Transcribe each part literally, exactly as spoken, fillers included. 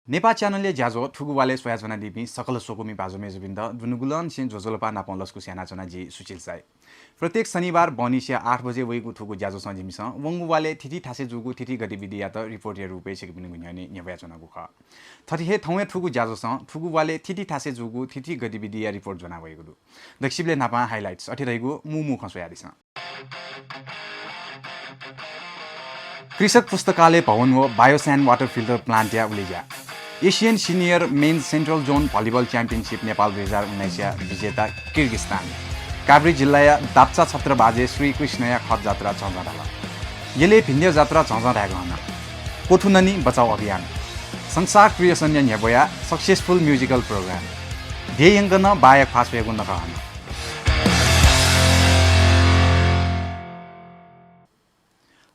नेपाः च्यानलया ज्याझ्वः थुगु वालय् स्वयाच्वनादीपिं सकल स्वकुमि भाजु मय्जुपिन्त दुनुगलंनिसें ज्वजलपा नापं लसकुस यानाच्वना जि सुशील साई। प्रत्येक शनिबार बहनिसिया आठ बजे वइगु थुगु ज्याझ्वःसं जिमिसं वंगु वालय् थीथी थासय् जूगु थीथी गतिविधियात रिपोर्टया रूपय् छिकपिनिगु न्ह्यःने न्ह्यब्वयाच्वनागु खः। थथे हे थौंया थुगु ज्याझ्वःसं थुगु वालय् थीथी थासय् जूगु थीथी गतिविधिया रिपोर्ट ज्वनावइगु दु। दक्वसिबलय् न्हापां highlights अथे धइगु मू मू खँ स्वयादिसँ। कृषक पुस्तकालय भवन व Bio Sand Water Filter Plant या उलेज्या। Asian Senior Men's Central Zone Volleyball Championship Nepal दुई हजार उन्नाइसया विजेता किर्गिस्तान। काभ्रे जिल्लाया दाप्चा छत्रबाजय् श्रीकृष्णया खत जात्रा झःझः धाल। यलय् भिंद्यः जात्रा झःझः धायेगु हन। क्वथु ननी बचाउ अभियान। संसार क्रिएसनया न्ह्यब्वया successful musical program। देय् यंकं बाःया ख्वाः स्वयेगु नखः हन।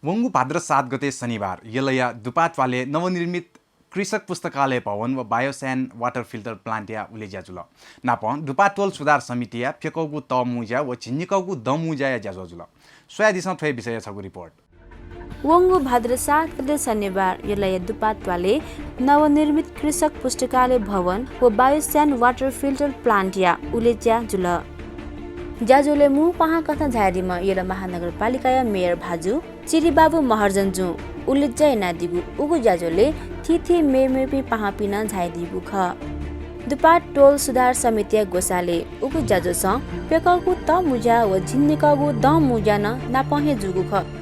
वंगु भाद्र सात गते शनिबार यलया दुपाः त्वालय् नवनिर्मित कृषक पुस्तकालय भवन व Bio Sand Water Filter Plant या उलेज्या जुल। नापं दुपाः तोल सुधार समितिया प्यकःगु तःमुँज्या व झिंनिकःगु दँमुँज्याया ज्याझ्वः जुल। स्वयादिसँ थ्व विषयया छगू रिपोर्ट। वंगु भाद्र सात गते शनिबार यलया दुपाः त्वालय् नवनिर्मित कृषक पुस्तकालय भवन व Bio Sand Water Filter Plant या उलेज्या जुल। ज्याझ्वलय् मू पाहां कथं झायादीम्ह यल महानगरपालिकाया मेयर भाजु चिरिबाबु महर्जनजुं उलेज्या यानादीगु उगु ज्याझ्वलय् थीथी मेमेपिं पाहांपिं नं झायादीगु खः। दुपाः टोल सुधार समितिया ग्वसालय् उगु ज्याझ्वलय् प्यकःगु तःमुँज्या व झिंनिकःगु दँमुँज्या नं नापं हे जूगु खः।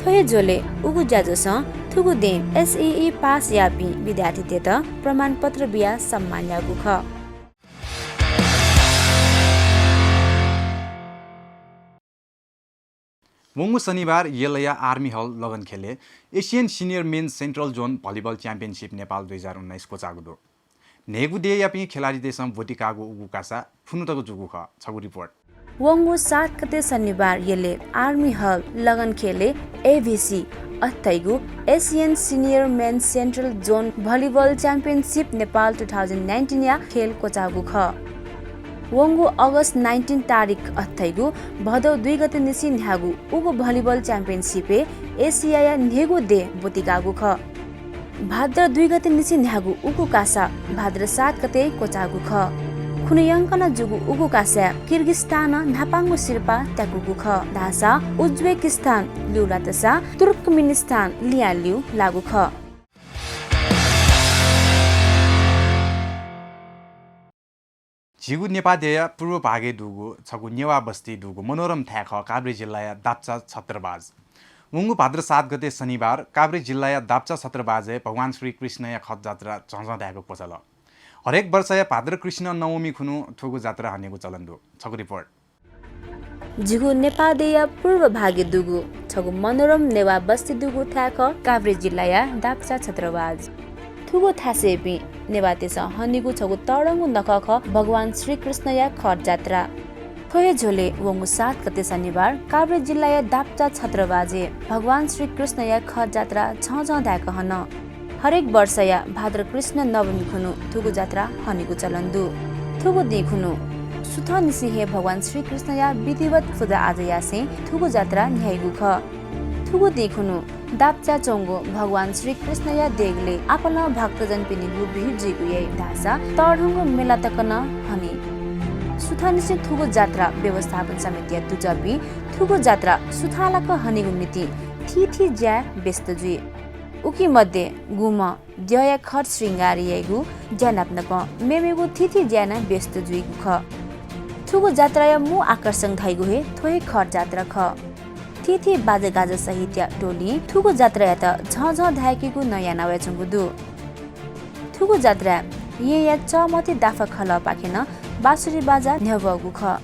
थ्व हे झ्वलय् उगु ज्याझ्वलय् थुगु दँय् एसईई पास याःपिं विद्यार्थीतय्त प्रमाणपत्र बियाः सम्मान याःगु खः। वंगु शनिबार यलया आर्मी हल लगनखेलय् Asian Senior Men's Central Zone Volleyball Championship Nepal दुई हजार उन्नाइस क्वचाःगु दु। न्हय्गू देय्‌यापिं खेलाडीतय्सं ब्वति काःगु उगु कासा खुन्हु तक जूगु खः। छगू रिपोर्ट। वंगु सात गते शनिबार यलय् आर्मी हल लगनखेलय् एभीसी अथे धइगु Asian Senior Men's Central Zone Volleyball Championship Nepal two thousand nineteen या खेल क्वचाःगु खः। वंगु अगस्त nineteen तारिख अथे धइगु भदौ दुई गते निसें न्ह्याःगु उगु भलिबल च्याम्पियनसिपय् एसियाया न्हय्गू देय् ब्वति काःगु खः। भाद्र दुई गते निसें न्ह्याःगु उगु कासा भाद्र सात गते क्वचाःगु खः। खुन्हु यंकं जूगु उगु कासाय् किर्गिस्तानं न्हापांगु सिरपाः त्याकूगु खः धाःसा उज्बेकिस्तान ल्यूलातसा तुर्कमेनिस्तान लिहां ल्यू लाःगु खः। झीगु नेपाः देय्‌या पूर्व भागय् दुगु छगू नेवाः बस्ती दुगु मनोरम थाय् खः काभ्रे जिल्लाया दाप्चा छत्रबाज। वंगु भाद्र सात गते शनिबार काभ्रे जिल्लाया दाप्चा छत्रबाजय् भगवान श्रीकृष्णया खत जात्रा झँझँ धाय्‌क क्वचाल। हरेक वर्षया भाद्र कृष्ण नवमी खुन्हु थुगु जात्रा हनेगु चलन दु। छगू रिपोर्ट। झीगु नेपाः देय्‌या पूर्व भागय् दुगु छगू मनोरम नेवाः बस्ती दुगु थाय् खः काभ्रे जिल्लाया दाप्चा छत्रबाज। थुगु थासय्‌पिं नेवाःतय्‌सं हनीगु छगू तःधंगु नखः खः भगवान श्रीकृष्णया खत जात्रा। थ्व हे झ्वलय् वंगु सात गते शनिबार काभ्रे जिल्लाया दाप्चा छत्रबाजय् भगवान श्रीकृष्णया खत जात्रा झँझँ धाय्‌क हन। हरेक वर्षया भाद्र कृष्ण नवमी खुन्हु थुगु जात्रा हनेगु चलन दु। थुगु दिं खुन्हु सुथंनिसें हे भगवान श्रीकृष्णया विधिवत पुजा आजा यासें थुगु जात्रा न्ह्याइगु खः। थुगु दिं खुन्हु दाप्चा च्वंगु भगवान श्रीकृष्णया देगलय् आपालं भक्तजनपिनिगु भिड जुइगु याइ धाःसा तःधंगु मेला तक नं हनी। सुथंनिसें थुगु जात्रा व्यवस्थापन समितिया दुजःपिं थुगु जात्रा सुथांलाक हनेगु निंतिं थीथी ज्याय् व्यस्त जुइ। उकी मध्ये गुम्हं द्यःया खत श्रृंगार याइगु ज्या नापनापं मेमेगु थीथी ज्याय् नं व्यस्त जुइगु खः। थुगु जात्राया मू आकर्षण धाइगु हे थ्व हे खत जात्रा खः। थीथी बाजागाजा सहितया टोलिं थुगु जात्रायात झँझँ धाय्‌केगु नं याना वयाच्वंगु दु। थुगु जात्राय् येँया चःमथि दाफा खलःपाखें नं बाँसुरी बाजा न्ह्यब्वःगु खः।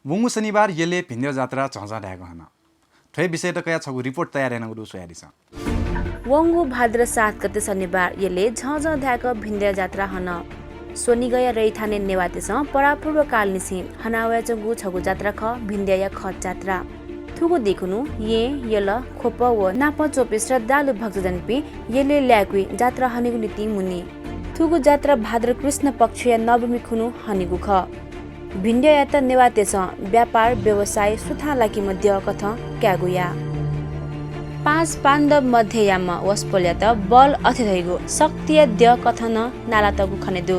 वंगु शनिबार यलय् भिंद्यः जात्रा झँझँ धाय्‌क हन। थ्व हे विषयत कयाः छगू रिपोर्ट तयार यानागु दु, स्वयादिसँ। वंगु भाद्र सात गते शनिबार यलय् झँझँ धाय्‌क भिंद्यः जात्रा हन। स्वनिगःया रैथानय् नेवाःतय्‌सं परापूर्वकालनिसें हना वयाच्वंगु छगू जात्रा खः भिंद्यःया खत जात्रा। थुगु दिं खुन्हु येँ, यल, ख्वप व नापं च्वंपिं श्रद्धालु भक्तजनपिं यलय् लाय्‌कुइ जात्रा हनेगु निंतिं मुनी। थुगु जात्रा भाद्र कृष्ण पक्षया नवमी खुन्हु हनेगु खः। भिंद्यःयात नेवाःतय्‌सं व्यापार व्यवसाय सुथांलाकेम्ह द्यःकथं कायेगु याः। पाँच पाण्डव मध्ययाम्ह वसपोलयात बल अथे धइगु शक्तिया द्यः कथं नं नालातःगु खने दु।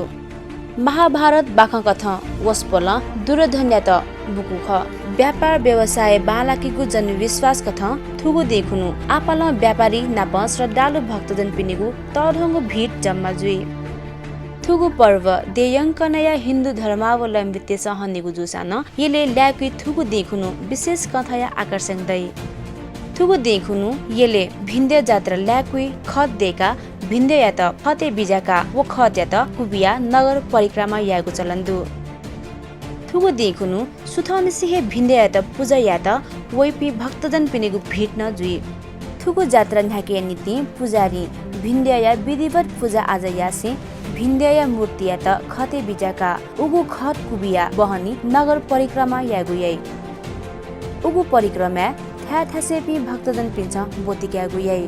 महाभारत बाखं कथं वसपोलं दुर्योधनयात बुकू खः। व्यापार व्यवसाय बांलाकीगु जनविश्वास कथं थुगु दिं खुन्हु आपालं व्यापारी नाप श्रद्धालु भक्तजनपिनिगु तःधंगु भिड जम्मा जुइ। थुगु पर्व देय्‌यंकनया हिन्दू धर्मावलम्बीतय्‌सं हनीगु जूसां नं यलय् लाय्‌कुइ थुगु दिं खुन्हु विशेष कथंया आकर्षण दइ। थुगु दिं खुन्हु यलय् भिंद्यः जात्रा लाय्‌कुइ खत दय्‌काः भिंद्यःयात खतय् बिज्याकाः व खतयात कुबियाः नगर परिक्रमा यायेगु चलन दु। थुगु दिं खुन्हु सुथंनिसें हे भिंद्यःयात पुजा यायेत वइपिं भक्तजनपिनिगु भिड नं जुइ। थुगु जात्रा न्ह्याकेया निंतिं पुजारीं भिंद्यःया विधिवत पुजा आजा यासें भिंद्यःया मूर्तियात खतय् बिज्याकाः उगु खत कुबियाः बहनी नगर परिक्रमा यायेगु याइ। उगु परिक्रमाय् थाय् थासय्‌पिं भक्तजनपिन्सं ब्वति कायेगु याइ।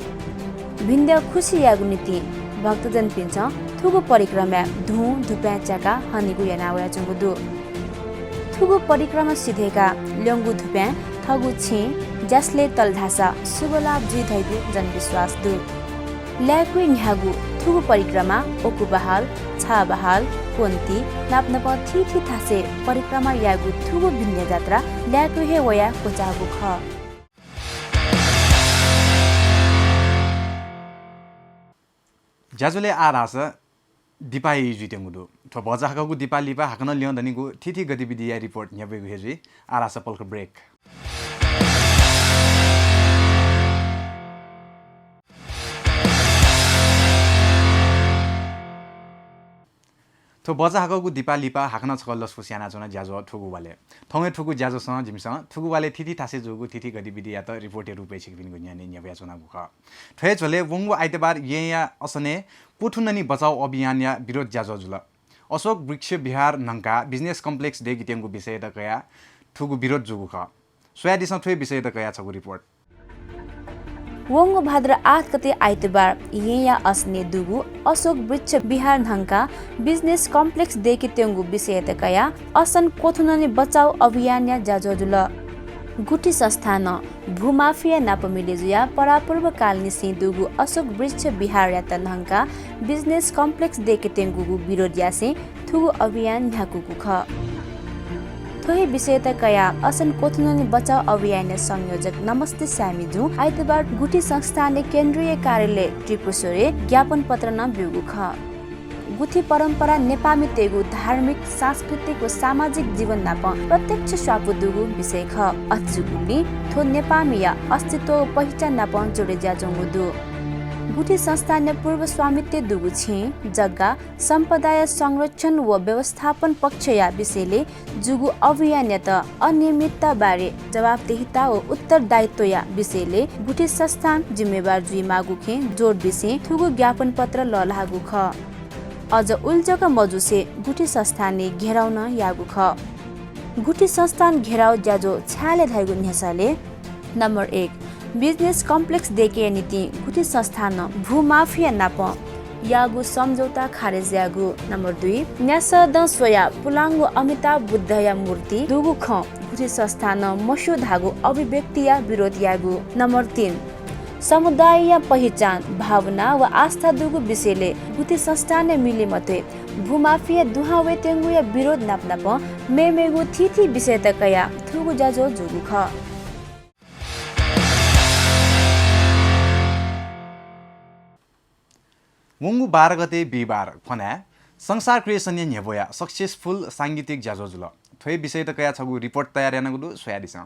भिंद्यः खुसि यायेगु निंतिं भक्तजनपिन्सं थुगु परिक्रमाय् धुँ धुपाँय् च्याकाः हनीगु याना वयाच्वंगु दु। थुगु परिक्रमा सिधय्‌काः ल्यंगु धुपाँय् थःगु छेँ ज्यासलय् तल धाःसा शुभ लाभ जुइ धइगु जनविश्वास दु। लाय्‌कुइ न्ह्याःगु थुगु परिक्रमा ओकुबहाल, छाबहाल, कोन्ति नापनापं थीथी थासय् परिक्रमा यायेगु थुगु भिंद्यः जात्रा लाय्‌कुइ हे वयाः क्वचाःगु खः। ज्याझ्वलय् आः धाःसा दिपाः हे जुइत्यंगु दु। थ्व भचा हाकःगु दिपाः लिपा हाकनं ल्यं दनिगु थीथी गतिविधिया रिपोर्ट न्ह्यब्वयेगु हे जुइ। आः धाःसा पलख break। थ्व भचा हाकःगु दिपाः लिपा हाकनं छकः लसकुस यानाच्वना ज्याझ्वः थुगु वालय्। थौंया थुगु ज्याझ्वःसं जिमिसं थुगु वालय् थीथी थासय् जूगु थीथी गतिविधियात रिपोर्टया रूपय् छिकपिनिगु न्ह्यःने न्ह्यब्वयाच्वनागु खः। थ्व हे झ्वलय् वंगु आइतबार येँया असनय् क्वथुनानी बचाउ अभियानया विरोध ज्याझ्वः जुल। अशोक वृक्ष विहार न्हंकाः business complex दय्‌केत्यंगु विषययात कयाः थुगु विरोध जूगु खः। स्वयादिसँ थ्व हे विषययात कयाः छगू रिपोर्ट। वंगु भाद्र आठ गते आइतबार येँया असनय् दुगु अशोक वृक्ष विहार न्हंकाः business complex दय्‌केत्यंगु विषययात कयाः असन क्वथुनानी बचाउ अभियानया ज्याझ्वः जुल। गुठी संस्थानं भूमाफिया नाप मिले जुयाः परापूर्वकालनिसें दुगु अशोक वृक्ष विहारयात न्हंकाः business complex दय्‌केत्यंगुगु विरोध यासें थुगु अभियान न्ह्याकूगु खः। थ्व हे विषययात कयाः असन क्वथुनानी बचाउ अभियानया संयोजक नमस्ते साय्‌मिजुं आइतबार गुठी संस्थानया केन्द्रीय कार्यालय त्रिपुरेश्वरय् ज्ञापन पत्र नं ब्यूगु खः। गुठी परम्परा नेपाःमितय्‌गु धार्मिक, सांस्कृतिक व सामाजिक जीवन नाप प्रत्यक्ष स्वापू दुगु विषय खः। अथे जूगुलिं थ्व नेपाःमिया अस्तित्व व पहिचान नाप जोडे जुयाच्वंगु दु। गुठी संस्थानया पूर्व स्वामित्वय् दुगु छेँ, जग्गा, सम्पदाया संरक्षण व व्यवस्थापन पक्षया विषयले जूगु अभियानयात अनियमितता बारे जवाफदेहिता व उत्तरदायित्वया विषयले गुठी संस्थान जिम्मेवार जुइमाःगु खँय् जोड बिसें थुगु ज्ञापन पत्र लःल्हाःगु खः। अझ उलि जक मजुसे गुठी संस्थानय् घेराउ नं याःगु खः। गुठी संस्थान घेराउ ज्याझ्वः छाय् ले धइगु न्ह्यसःले नम्बर एक, business complex दय्‌केया निंतिं गुठी संस्थानं भूमाफिया नाप याःगु सम्झौता खारेज याःगु। नम्बर दुई, न्यासःदँ स्वयाः पुलांगु अमिताभ बुद्धया मूर्ति दुगु खँ गुठी संस्थानं मस्यू धाःगु अभिव्यक्तिया विरोध याःगु। नम्बर तीन, समुदायया पहिचान, भावना व आस्था दुगु विषयले गुठी संस्थानय् मिले मते भूमाफिया दुहां वयेत्यंगुया विरोध नापनापं मेमेगु थीथी विषयत कयाः थुगु ज्याझ्वः जूगु खः। वंगु बाह्र गते बिहिबार ख्वनाय् संसार क्रिएसनया न्ह्यब्वया successful सांगीतिक ज्याझ्वः जुल। थ्व हे विषयत कयाः छगू रिपोर्ट तयार यानागु दु, स्वयादिसँ।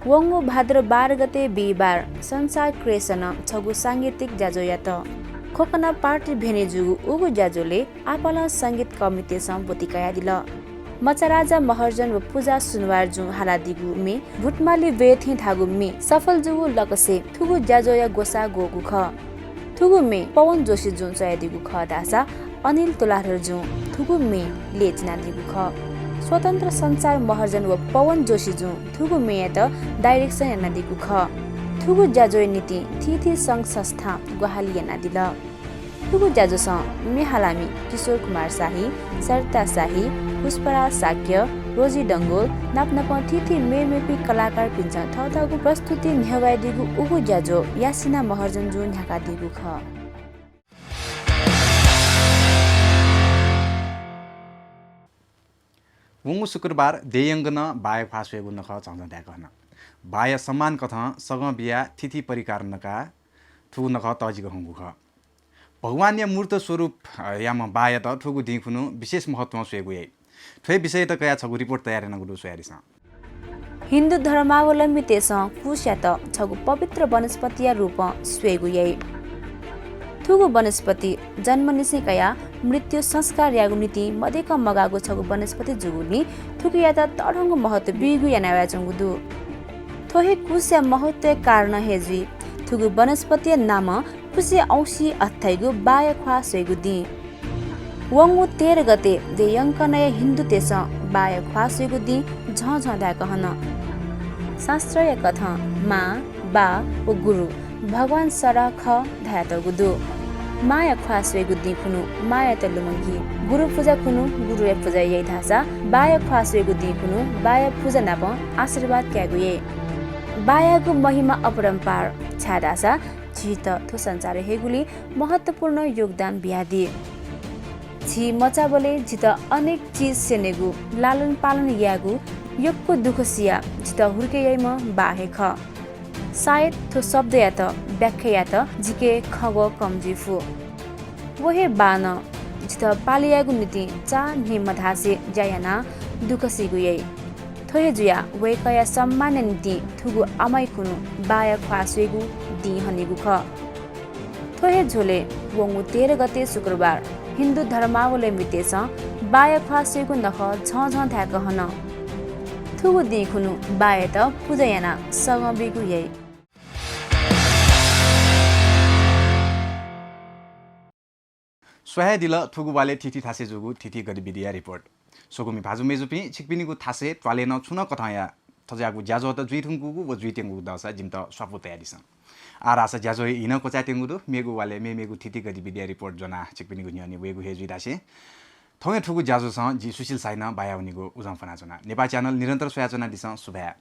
वंगु भाद्र बाह्र गते बिहिबार संसार क्रिएसनं छगू सांगीतिक ज्याझ्वः यात। खोकना पार्टी भेने जूगु उगु ज्याझ्वलय् आपालं संगीत कमिटीसं ब्वति कयादिल। मचाराजा महर्जन व पूजा सुनवार जुं हालादीगु म्ये भुतमाली ब्वये थें धाःगु म्ये सफल जूगु लकसे थुगु ज्याझ्वःया ग्वसाः ग्वःगु खः। थुगु म्ये पवन जोशी जुं च्वयादीगु खः धाःसा अनिल तुलाधर जुं थुगु म्ये लय् चिनादीगु खः। स्वतन्त्र संसार महर्जन व पवन जोशी जुं थुगु म्येयात direction यानादीगु खः। थुगु ज्याझ्वःया निंतिं थीथी संघ संस्थां ग्वाहालि यानादिल। थुगु ज्याझ्वःसं म्ये हालामि किशोर कुमार शाही, सरिता शाही, पुष्पराज शाक्य, रोजी डंगोल नापनापं थीथी मेमेपिं कलाकारपिन्सं थःथःगु प्रस्तुति न्ह्यब्वयादीगु उगु ज्याझ्वः यासिना महर्जनजुं न्ह्याकादीगु खः। वंगु शुक्रबार देय्‌यंक नं बाःया ख्वाः स्वयेगु नखः झःझः धायेक हन। बाःया सम्मान कथं सगं बियाः थीथी परिकार नकाः थुगु नखः तःजिक हंगु खः। भगवानया मूर्त स्वरूप, अ, याम्ह बाःयात थुगु दिं खुन्हु विशेष महत्वं स्वयेगु याइ। थ्व हे विषययात कयाः छगू रिपोर्ट तयार यानागु दु, स्वयादिसँ। हिन्दू धर्मावलम्बीतय्‌सं कुसयात छगू पवित्र वनस्पतिया रूपं स्वयेगु याइ। थुगु वनस्पति जन्मनिसें कयाः मृत्यु संस्कार यायेगु निंतिं मदय्‌कं मगाःगु छगू वनस्पति जूगुलिं थुकियात तःधंगु महत्व बीगु याना वयाच्वंगु दु। थ्व हे कुसया महत्वया कारणं हे जुइ थुगु वनस्पतिया नामं खुसि औंसी अथाइगु बाःया ख्वाः स्वयेगु दिं। वंगु तेह्र गते देय्‌यंक नया हिन्दूतय्‌सं बाःया ख्वाः स्वयेगु दिं झःझः धायेक हन। शास्त्रया कथं मां, बाः व गुरु भगवान सराः खः धयातःगु दु। मांया ख्वाः स्वयेगु दिं खुन्हु मांयात लुमंकी। गुरु पुजा खुन्हु गुरुया पुजा याइ धाःसा बाःया ख्वाः स्वयेगु दिं खुन्हु बाःया पुजा नाप आशीर्वाद कायेगु याइ। बाःयागु महिमा अपरम्पार, छाय्‌धाःसा झीत थ्व संसार हयेगुलिं महत्वपूर्ण योगदान बियादी। झी मचाबलय् झीत अनेक चिज स्यनेगु, लालन पालन यायेगु यक्व दुःख सियाः झीत हुर्के याइम्ह बाः हे खः। सायद थ्व शब्दयात व्याख्या यायेत जिके खँग्वः कम जुइ फु। व हे बाःनं झीत पाले यायेगु निंतिं चान्हि मधासे ज्या यानाः दुःख सीगु याइ। थ्व हे जुयाः वय्‌कःया सम्मानया निंतिं थुगु आमाइ खुन्हु बाःया ख्वाः स्वयेगु दिं हनीगु खः। थ्व हे झ्वलय् वंगु तेह्र गते शुक्रबार हिन्दू धर्मावलम्बीतय्‌सं बाःया ख्वाः स्वयेगु नखः झःझः धायेक हन। थुगु दिं खुन्हु बाःयात पुजा यानाः सगं बीगु याइ। स्वयादिल थुगु वालय् थीथी थासय् जूगु थीथी गतिविधिया रिपोर्ट। स्वकुमि भाजु मय्‌जुपिं, छिकपिनिगु थासय् त्वालय् नं छुं नं कथंया थज्याःगु ज्याझ्वःत जुइधुंकूगु व जुइत्यंगु दःसा जिमित स्वापू तयादिसँ। आः धाःसा ज्याझ्वःया हि नं क्वचायेत्यंगु दु। मेगु वालय् मेमेगु थीथी गतिविधिया रिपोर्ट ज्वनाः छिकपिनिगु न्ह्यःने वयेगु हे जुइ धासें थौंया थुगु ज्याझ्वःसं जि सुशील साइनं बाया वनेगु उजं फ्वनाच्वना। नेपाः च्यानल निरन्तर स्वयाच्वनादिसँ। सुभाय्।